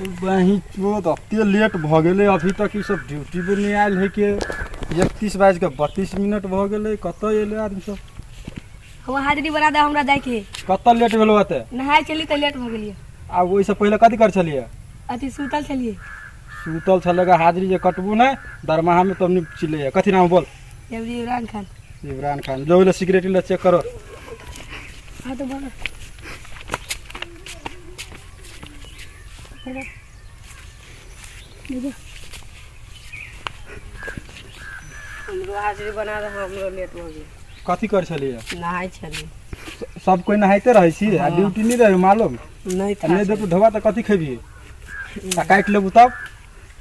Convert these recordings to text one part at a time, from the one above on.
बही चोत एते लेट भऽ गेलै, अभी तक ई सब ड्यूटी पर नहि आयल है के। 31 बाजि कऽ 32 मिनट भऽ गेलै, कतऽ एलै आदमी सब? हम हाजिरी बना दे, हमरा जाइके है। कतऽ लेट भेलौ एते? नहाय छली तऽ लेट भऽ गेलियै। आ ओहिसँ पहिले कथी करै छलियै? अथी सुतल छलियै। सुतल छलै के हाजिरी जे कटबू नहि दरमाहामे तब नहि चिल्लैया। कथी नाम बोल? इमरान खान। इमरान खान, जो ले सिगरेट ले चेक करो। हाँ तो बोलो। हमरो हाजिरी बना दे, हमरो लेट भऽ गेल। कथी कर छलियै? नहाय छलियै। सब कोई नहाइते रहै छी आ ड्यूटी नहि रहै मालूम? नहि। आ नहि देतौ ढोबा तऽ कथी खेबही? आ काटि लेबू तब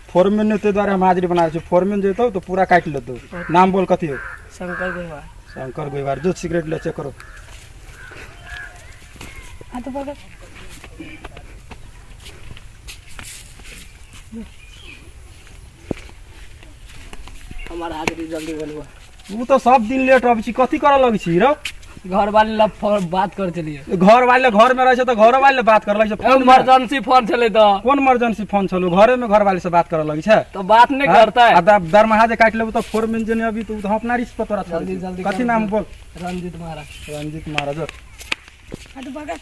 फोरमैन नहि, ताहि दुआरे हम हाजिरी बनाबै छी। फोरमैन जेतौ तऽ पूरा काटि लेतौ। नाम बोल कथी हो? शंकर गोइवार। शंकर गोइवार, जो सिगरेट ले चेक करो। हाँ तो पकड़। हमर हाजिरी जल्दी बनबो। उ तऽ सब दिन लेट अबै छी, कथी करऽ लगै छी रौ? घर वाली लग फोन बात कर छलियै। घर वाले घर में रहै छै तऽ घरो वाले बात करऽ लगै छै फोन में? इमरजेंसी फोन छलै तऽ। कोन इमरजेंसी फोन छलौ? घरे में घर वाले से बात करऽ लगै छै? तऽ बात नहि हाँ? करतै। आ दरमाहा जे काटि लेबू तऽ फोरमैन जे नहि अभी तऽ उ तऽ हम अपना रिस्क पर तोरा छोड़ै जल्दी छी। जल्दी कथी करू। नाम बोल? रंजीत महाराज। रंजीत महाराज। हाँ तो पकड़।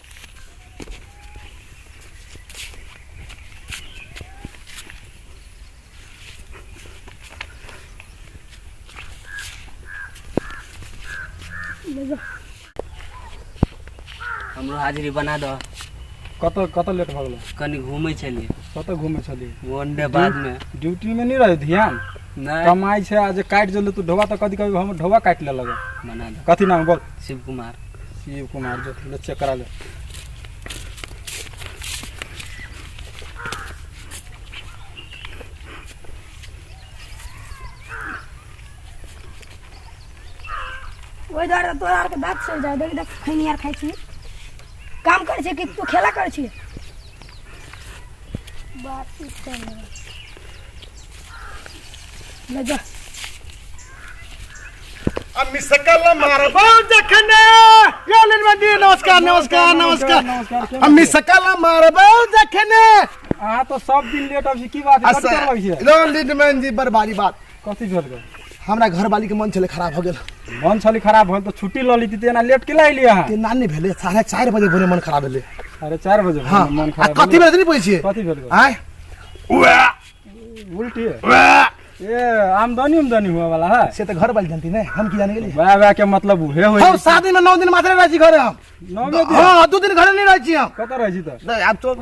हमरो हाजिरी बना दऽ। कतऽ कतऽ लेट भऽ गेलौ? कनि घूमै छलियै। कतऽ घूमै छलियै? ओन्ने बादमे। ड्यूटी में नहीं रहे ध्यान? नहि। कमाइ छै आ जे काटि देलौ तू ढोबा तऽ कथी कभी हम ढोबा काटि लेलक। बना दऽ। कथी नाम बोल? शिव कुमार। शिव कुमार, जो ले चेक करा ले। ओहि दुआरे तोरा आरके बात सही जाय। देख देख, खैनी आर खाइ छी, काम करै छी कि तू खेला करै छी? बात ले जा। अम्मी सकल मारबो जखने यो लिनमंदी। नमस्कार नमस्कार नमस्कार। नमस्कार। अम्मी सकल मारबो जखने। अहाँ तऽ सब दिन लेट अबै छी, की बात है? कथी करऽ लगै छियै? रो लिनमैन जी, बड़ भारी बात। कथी भेल गो? हमरा घरवाली के मन छलै खराब हो गेल। मन छलै खराब भेल तऽ छुट्टी लऽ लीती, तऽ एना लेट केला अयली अहाँ? तेना नहि भेलै, 4:30 बजे भोरे मन खराब भेलै। अरे 4 बजे हाँ। मन आ खराब कथी भेलै? भेलै नहि पूछै छियै? कथी भेल गो? आँय, उल्टी ए आमदनी उमदनी हुआ वाला है? से तऽ घर वाली जानती ने, हम की जाने गेलियै। वाह वाह के मतलब उहे होइ। हम 7 दिन में 9 दिन मात्र रहै छी घरे हम। 9 दिन? हाँ, 2 दिन घरे नहीं रहै छी हम। कतऽ रहै छी तऽ? नहीं, आब तो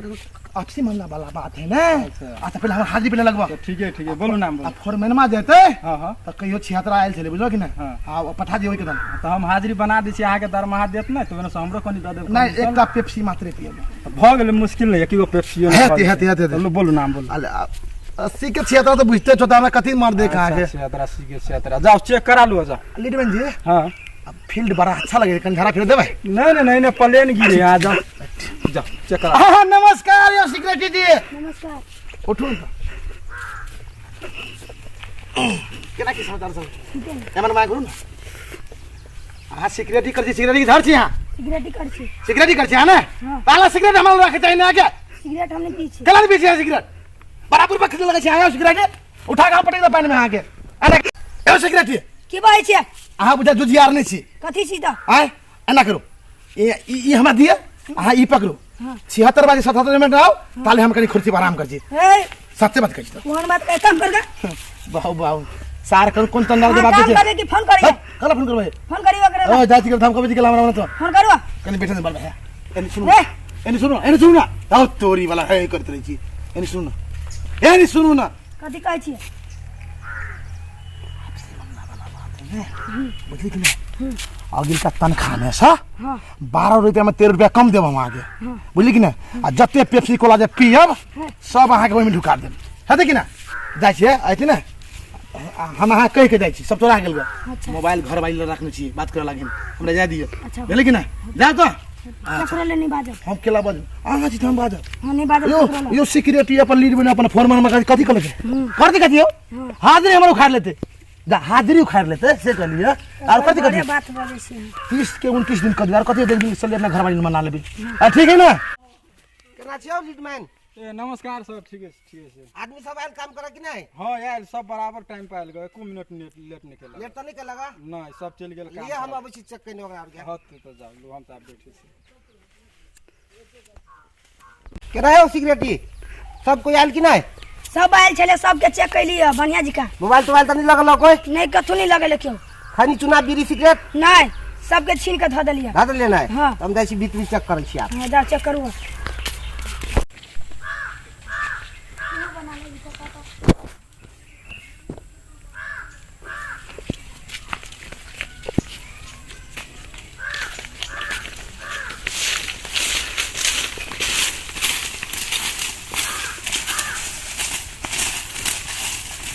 आपसी मामला वाला बात है ने। अच्छा। अच्छा, पहले हमर हाजिरी पहले लगवा। तऽ ठीके ठीके, बोलू नाम आ बोलू। फोरमैनमा जेतै हाँ हाँ। तऽ कहियो 76 आयल छलै, बुझलो कि नहि? हाँ। आ ओ पठा दियौ ओहिके दाम। तऽ हम हाजिरी बना दै छी, अहाँके दरमाहा देत नहि तऽ ओहिसँ हमरो कनि दऽ देब। नहि, एकटा पेप्सी मात्रे पियब। भऽ गेलै, मुश्किल नहि, एक गो पेप्सियो नहि। हेतै, हेतै, हेतै, हेतै। चलू, बोलू नाम बोलू। अले, 80 के 76 तऽ बुझते छौ तऽ हमरा कथी मार दे अहाँके। 76, 80 के 76, जाओ चेक करा लू, जाओ। लीडमैन जी। हाँ। अब फील्ड बड़ा अच्छा लगे, कनि झाड़ा फिर देबै? नहीं नहीं नहीं नहीं, प्लेन गिरे यहाँ, जाओ जाओ चेक करा। हाँ, नमस्कार यो सेक्रेटरी जी। नमस्कार। उठू ने तऽ। केना की समाचार सब? एमन माय करू ने। अहाँ सिगरेटी कर छी, सिगरेटी के धर छी अहाँ? सिगरेट कर छी। सिगरेटी कर छी अहाँ ने? हाँ। पहला सिगरेट हमरा रखे चाही ने अहाँके। सिगरेट हम नहीं पी छी। केना नहि पी छी अहाँ सिगरेट? बराबर पर खरीदे लगै छी अहाँ सिगरेट, उठा के पटक दे पानि में अहाँके। अरे यो सिगरेटी। की बाजै छियै? अहाँ बुझा जुझियार नहि छी। कथी छी तऽ? आँय, एना करू, ई हमरा दिअ, अहाँ ई पकड़ू। हाँ। 76 बाजे 77 मिनट आउ, ताले हम कनि कुर्सी पर आराम कर छी। ए, सत्य बात कहै छी तऽ। ओहन बात कह, काम कर गे। बाहु बाहु सार कर कोन तंदाल हाँ, जवाब काम दे करे कि फोन करिए? कल फोन करबै। फोन करिए ओकरा। ओ जाति के हम कबै गेल हमरा तो। फोन करू। कनि बैठे ने बाल भैया, एनी सुनू। ए। एनी सुनू, एनी सुनू ना, आओ तोरी वाला है करत रहै छी। एनी सुनू ना, एनी सुनू ना। कथी कहै छियै? बुझली कि नहीं? अगिलका तनख्वाह में सा हाँ। 12 रुपया में 13 रुपया कम देब हम अहाँके, बुझली कि नहीं? आ जते पेप्सी कोला जे पियब सब अहाँके ओहिमे ढुका देब, हेतै कि ना? जाइ छियै, अयती ने हम अहाँ कहि के जाइ छी, सब तोरा गेल गे। अच्छा। मोबाइल घर वाली लग रखने छी, बात करऽ लागिन, हमरा जाय दियौ। अच्छा। बुझली कि ना? जाउ तऽ। ककरो ले नहीं बाजब। हम केला बाजब? अहाँ छी तऽ हम बाजब। हाँ, नहीं बाजब यो ककरो ले। यो सिक्योरिटी अपन लीड बने अपन फोन में कथी कहलकै कर दे, कथी हो हाजिरी हमर उखाड़ लेते, जा हाजिरी उखाड़ लेते से कहलिए। आर कथी बड़े कथी बात बोलै छी। 30 के 29 दिन कह दियौ, आर कथी एक दिन चलिए अपना घरवाली मना लेबी। आ ठीक है ना? केना छियौ लीडमैन? ए नमस्कार सर। ठीक है ठीक है। आदमी सब आयल काम करे कि नहीं? हां आयल, सब बराबर टाइम पर आयल गए, एको मिनट लेट नहीं केलक। लेट त नहीं केलक? नहीं, सब चलि गेल काम। लिए हम अबै छी चेक कइने ओकरा आर के। हां तू त जाउ, लो हम त आब बैठे छी। केना है सिगरेटी? सब कोई आयल कि नहीं? सब आयल छले, सबके चेक कैली बढ़िया जी का। मोबाइल तोबाइल त नहीं लगल कोई? नहीं, कथू नहीं लगल क्यों। खानी चुना बीड़ी सिगरेट? नहीं, सबके छीन के धऽ देलियै। धऽ देलियै नहीं? हां। हम जाइ छी भीतरी चेक करै छी। हां जा चेक करू।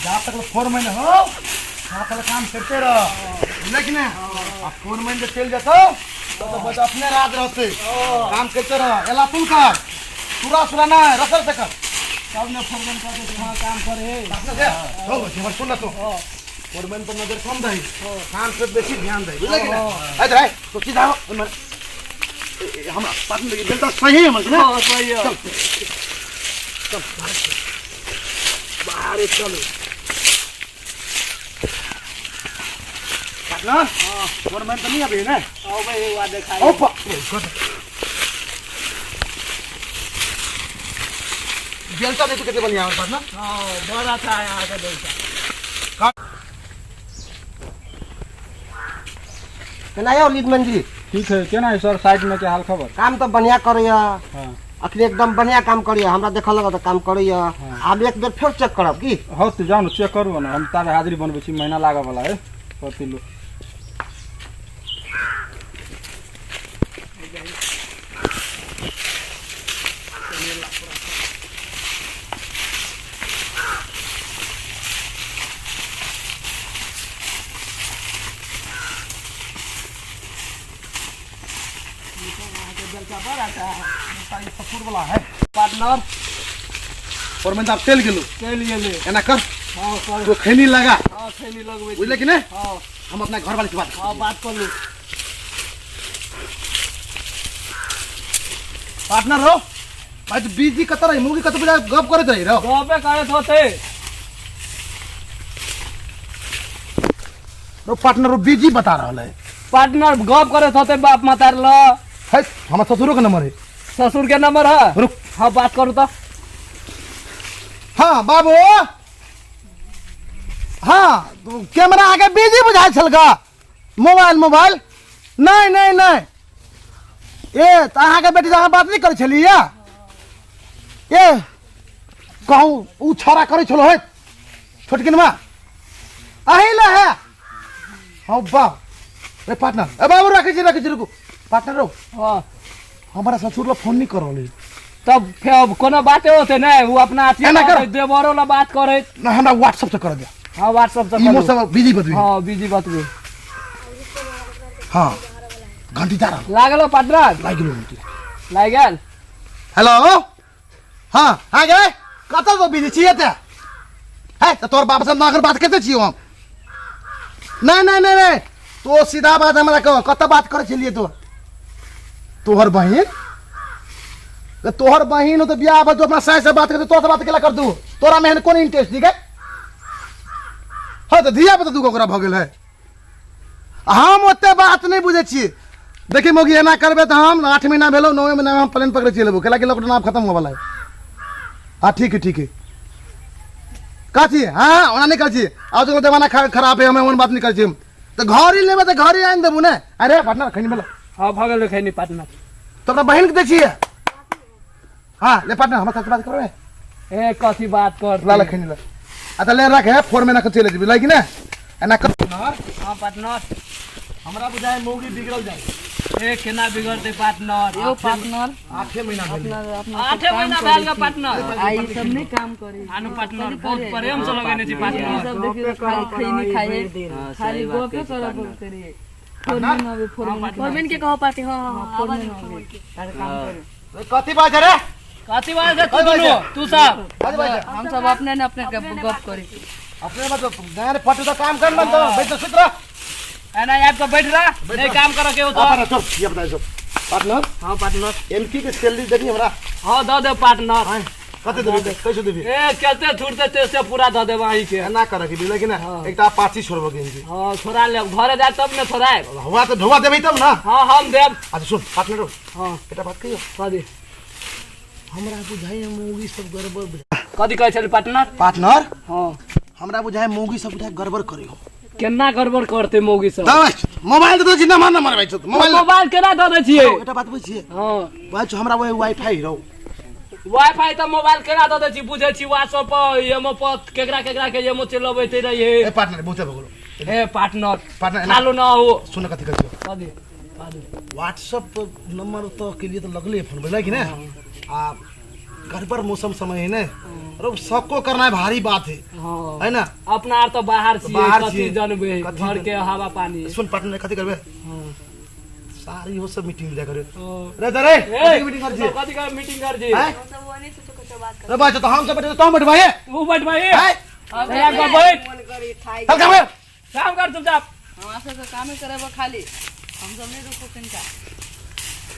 जा तक 4 महीने हो हाँ तक काम करते रह, लेकिन आ 4 महीने चल जतो तो बस अपने राज रहते, काम करते रह। एला तुम कर पूरा सुराना है रसर से कर सब ने फोरमैन कर दे हां काम करे। हो हमर सुन न तू, फोरमैन पर नजर कम दही, काम पे बेसी ध्यान दही, बुझले कि ना? ए रे तो सीधा हो हमर हमरा पास में बेलता सही है हमर ना? हां सही है। चल चल बाहर चलो ना। हां फोरमैन तो नहीं अभी ना? आओ भाई एक बार देखा। ओ बेलता देखो कितने बढ़िया है पास ना। हां बड़ा था यहां का बेलता। केना यौ लीडमैन जी? ठीक है। केना है सर साइड में के हाल खबर? काम तो बढ़िया करैया। हां अखनी एकदम बढ़िया काम करैया, हमरा देखल लगा त काम करैया। आब एक बेर फेर चेक करब की? हां तो जाउ न चेक करू न, हम तारे हाजिरी बनबै छी, महीना लागऽ वाला है प्रति लो। ससुर वाला है पार्टनर। फोरमैन साहब चल गेलू। चल गेले। एना कर। हां सर। तो खैनी लगा। हां खैनी लगबै। बुझले कि नहीं? हां। हम अपना घर वाले से बात। हां बात कर लू। पार्टनर हो भाई, तो बिजी कत रही मुगी कत बुझा गप करैत रही रहो। गपे करैत होते रो पार्टनर, बिजी बता रहल है। पार्टनर गप करैत होते बाप मातार ल। है हमर ससुरो के नंबर है। ससुर के नंबर है? रुक। हाँ बात करू तो। हाँ बाबू, हाँ कैमरा आगे बिजी बुझाइ छल गा। मोबाइल मोबाइल नहीं नहीं नहीं। ए तो अहाँके बेटी अहाँ बात नहीं करै छलियै? ए कहूँ उ छौड़ा करै छलो है छोटकिनमा अही ल है। हाँ बाप रे पार्टनर। ए बाबू रखै छी रुकू पार्टनर रो। हाँ हमारा ससुर ला फोन नहीं कर रहल। तब फेर अब कोनो बाते होते नहीं, वो अपना अथी देवरो ला बात करे ना, हमरा व्हाट्सएप से कर दे। हां व्हाट्सएप से इमो सब बिजी बतबी। हां बिजी बतबी। हां घंटी जा रहल लागल पार्टनर। लागि गेल घंटी लागि गेल। हेलो हां आ गए कत तो बिजी छी एते है त तोर बाप से अखन बात करते छी हम। नहीं नहीं नहीं नहीं तो सीधा बात हमरा कह, कत बात करे छलिए तो? तोहर बहिन? तोहर बहिन तो बियाह भऽ अपना सास से बात करते, तोरा से बात केला कर दू? तोरा में एहन कोन इंटरेस्ट दिखे? हाँ तो धिया पुता दूगो ओकरा भऽ गेल है। हम ओते बात नहीं बुझै छियै। देखी मौगी एना करबै तऽ हम 8 महीना भेलौ, 9 महीना में हम प्लेन पकड़े चलि एबौ, कैलाकि लॉकडाउन आब खत्म होबऽ वाला है। हाँ ठीक है ठीक है। कथी? हाँ ओना नहीं करै छियै, आजकल जमाना खराब है, हम ओहन बात नहीं करै छियै। तऽ घर ही लेबै तऽ घर ही आनि देबू ने। अरे पार्टनर खैनी भेलौ? हाँ भऽ गेल खैनी पार्टनर। तो अपना बहिन के दै छियै? हाँ ले पार्टनर हमरा साथ बात करबै। ए कथी बात कर? ला ला खैनी ला। आ तऽ ले रख है, 4 महीना के चलि जेबी लागि ने एना कर। हाँ पार्टनर हमरा बुझाय मौगी बिगड़ल जाय। ए केना बिगड़तै पार्टनर? यो पार्टनर 8 महीना भेल। 8 महीना भेल ग पार्टनर। आ ई सब नहीं काम करे। आनु पार्टनर बहुत प्रेम से लगेने छी पार्टनर। सब देखियो खाली खैनी खाए, खाली गपे करब करे। फोरमैन के कहो पार्टी। हां हां फोरमैन तार काम करे। कथी बात रे? कथी बात है? तू दुनू तू सब हम सब अपने ने अपने गप करे। अपने मतलब गारे फटू तो काम कर मन तो बैठ सुत रह। एना आबि के बैठ रह, नहीं काम करे के हो तो। पार्टनर चल ये बताइ सब पार्टनर। हां पार्टनर एमपी के सैलरी देनी हमरा। हां the they partner. कते देबी कैसे देबी ए केते छूटते ते से पूरा द देब अहीं के एना करे के बुझलै कि ना एकटा पाची छोड़बो के जी हां छोड़ा ले घरे जा तब ने छोड़ाए हुआ त ढोवा देबी तब ना हां हम देब अच्छा सुन पार्टनर हां एकटा बात कहियो कथी हमरा बुझाइ मौगी सब गड़बड़ कथी कहै छली पार्टनर पार्टनर हां हमरा बुझाइ मौगी सब बुझाइ गड़बड़ करे हो केना गड़बड़ करते मौगी सब मोबाइल दे जिंदा मान मरबै छ मोबाइल मोबाइल केना दऽ दै छियै एकटा बात बुझ छियै हां बात हमरा वही वाईफाई रहो वाईफाई त मोबाइल केना दऽ दै छी बुझै छी व्हाट्सएप पर एमो पर केकरा केकरा के एमो चलबैते रहिए ए पार्टनर बहुते भगलो ए पार्टनर पार्टनर खालो ना हो सुन कथी कहै छियौ कथी व्हाट्सएप नंबर तो के लिए तो लगले फोन बुझलै कि ना आ गड़बड़ मौसम समय है ने और सबको करना है भारी बात है है ना अपना आर तो बाहर छियै कथी जानबे घर के हवा पानी सुन पार्टनर कथी करबे सारी हो सब मीटिंग जा करे रे रे कथी मीटिंग कर छी कथी कर मीटिंग कर छी हम सब ओने से कुछ बात कर रे बात तो हम सब बैठे तो बैठबा है तू बैठबा है हम सब बैठ चल काम कर काम कर चुपचाप हम सब काम करब खाली हम सब नहीं रुको किनका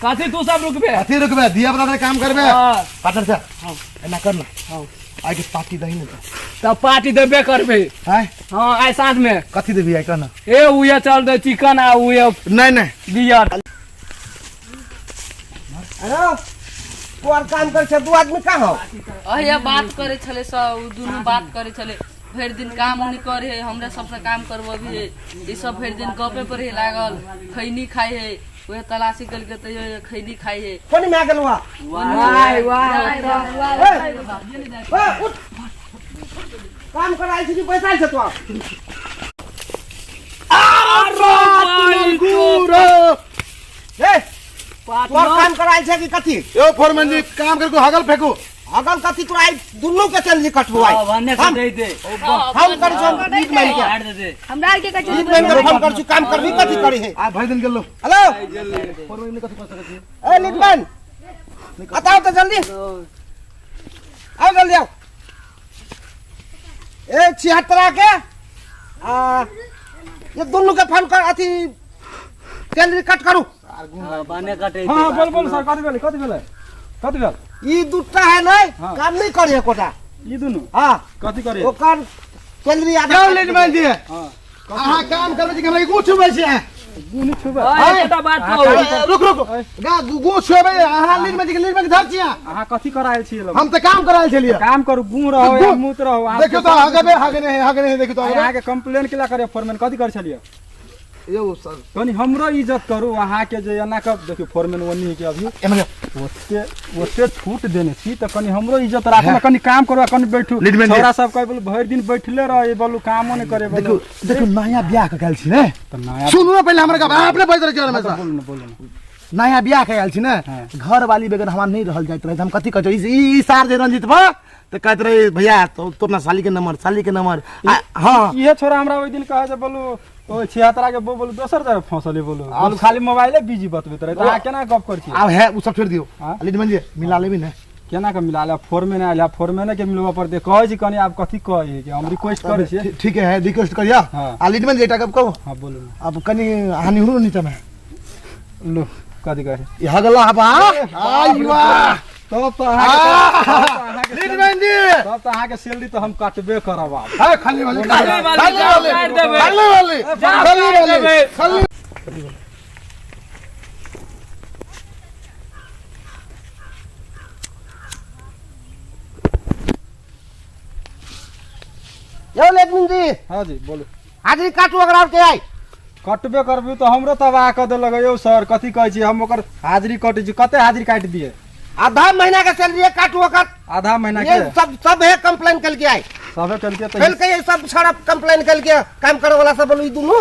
कथी तू सब रुकबे कथी रुकबे दिया बना काम करबे पार्टनर साहब हां एना कर ना हां आइ के पार्टी दही ने त पार्टी देबे करबे हां हां आइ साँझ में कथी देबी आइ कहना ए उहे चल दे चिकन आ उहे नहीं नहीं बियर अरे तू काम कर छे दू आदमी कहाँ हो अहिया बात करे छले सब दुनू बात करे छले भरि दिन काम नहीं करे है हमरा सबसे काम करबी है ई सब भरि दिन गपे पर ही लागल खैनी खाई है वह तलाशी करके तैयो खैनी खाई है कोनी में आ गेल वहाँ वाह वाह वाह उठ काम कराइ छी पैसा आइल छ तो ए तोर काम कराइल छै कि कथी यो फोरमैन जी काम करके हगल फेंकू हगल कथी तोरा आई दुनू के चल जी कटबो आई हम दे दे हम कर छौ नीक मान के दे दे हमरा के कहै नीक मान के हम कर छु काम करबी कथी करी है आ भरि दिन गेलो हेलो फोरमैन कथी कर सकै छी ए नीकमैन बताओ तो जल्दी आओ जल्दी आओ ए 76 के आ ये दोनों के फोन कर अथी सैलरी कट करू बाने कटे हां बोल बोल सर कथी भेलै कथी भेलै कथी भेल ई दूटा है नहीं काम नहीं करे कोटा ई दुनू हां कथी करे ओकर सैलरी आधा क्यों लीडमैन जी हां अहाँ काम करबै छी हमरा गू छुबै छी गू छुबै एकटा बात कहू रुक रुक गा गू छुबै अहाँ लीडमैन जी के लीडमैन धर छी अहाँ कथी करायल छी हम त काम करायल छलियै काम करू गू रहो या मुत रहो देखियो त हगबे हगने हगने देखियो त अहाँ के कंप्लेन केला करे फोरमैन कथी कर छलियै यौ सर कनी हमरो इज्जत करू अहाँ के जे एना के देखियो फोरमैन ओनी के अभी ओते ओते छूट देने छी त कनी हमरो इज्जत राखू ना कनी काम करू कनी बैठू छोरा सब कहे बोलू भरि दिन बैठले रहे बोलू कामो नहीं करे देखो देखो नया बियाह के गेल छी ने त नया सुनू ना पहिले हमरा गप अपने बैठ रहे छी हमेशा बोलू ना बोलू ना नया बियाह के गेल छी ने घर वाली बगैर हमरा नहीं रहल जाइत रहे हम कथी कहै ई सार जे रंजित बा त कहत रहे भैया तो अपना साली के नंबर हां इहे छोरा हमरा ओइ दिन कहे जे बोलू ओ 76 के बो बोलू दोसर जगह फंसले बोलू बोलू खाली मोबाइले बिजी बतबैत रहे त अहाँ केना गप कर छी आब है उ सब छोड़ दियो लीडमैन जी मिला लेबी ने केना के मिला ले फोरमैन आयल फोरमैन के मिलबा पर दे कहै छी कनी आब कथी कहै कि हम रिक्वेस्ट करै छी ठीक है रिक्वेस्ट करिया आ लीडमैन जी एकटा गप कहू हां बोलू अब कनी अहाँ निहुरू नीचा में लो कथी कहै ई हगला हबा आई वाह तब त अहाँ के लीडमैन जी तब त अहाँ के सैलरी त हम काटबे करब आब है खाली वाली खाली वाली खाली वाली खाली यौ लेडमिन जी हां जी बोलू हाजिरी काटू ओकरा के आई कटबे करबी त हमरो तबाह क देलक यौ सर कथी कहै छी हम ओकर हाजिरी कटै छी कते हाजिरी काटि दिए आधा महीना के सैलरी काटू ओकर आधा महीना ये के सब सब है कंप्लेन कल के आई सबे कल के कल के ये सब छड़ा कंप्लेन कल के काम करे वाला सब बोलू ई दुनू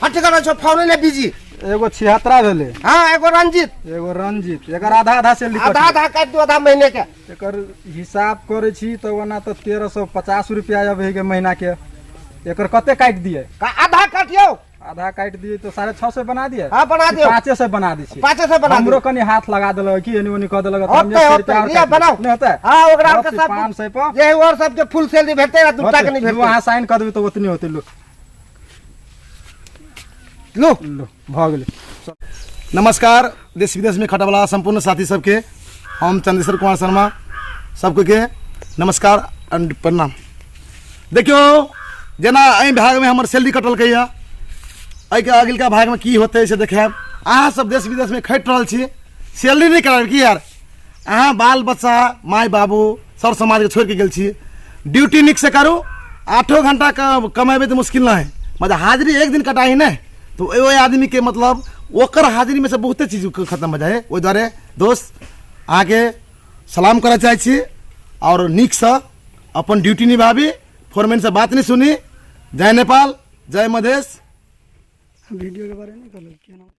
हट कर छो फोन ने बिजी एगो 76 भेलै हां एगो रंजीत एगो रंजीत एकर आधा आधा सैलरी आधा आधा काट दू आधा महीने के एकर हिसाब करै छी त ओना त 1350 रुपया अबै के महीना के एकर कते काटि दिए आधा काटियो आधा काटि दिए तो 650 बना दिए हां बना दियो 500 बना दै छी 500 बना हमरो कनी हाथ लगा देलक कि एनी ओनी क देलक हम होते लिया बनाओ नहीं होता हां ओकरा के सब 500 पर ये और सब के फुल सैलरी भेटते आ दूटा के नहीं भेटते वहां साइन क देबै त ओतनी होते लो लो लो भ गेलै। नमस्कार देश विदेश में खटवला संपूर्ण साथी सबके, हम चंद्रेश्वर कुमार शर्मा सबके नमस्कार एंड प्रणाम। देखियौ जेना एहि भागमे हमर सैलरी कटलकै यऽ, एहिके अगिलका भागमे की होतै से देखायब। अहाँ सब देश विदेशमे खटि रहल छी, सैलरी नहि करायब की यार? अहाँ बाल बच्चा माय बाबू सर समाजके छोड़िके गेल छी। ड्यूटी नीकसँ करू, 8 घंटा कमेबै तऽ मुश्किल नहि, मतलब हाजिरी एक दिन कटाही नहि तऽ ओहि आदमीके मतलब ओकर हाजिरीमे से बहुते चीज खतम भऽ जाइ है। ओहि दुआरे दोस्त अहाँके सलाम करऽ चाहै छी आओर नीकसँ अपन ड्यूटी निभाबी, फोरमैनसँ बात नहि सुनी। जय नेपाल, जय मधेश। वीडियो के बारे में कहलक।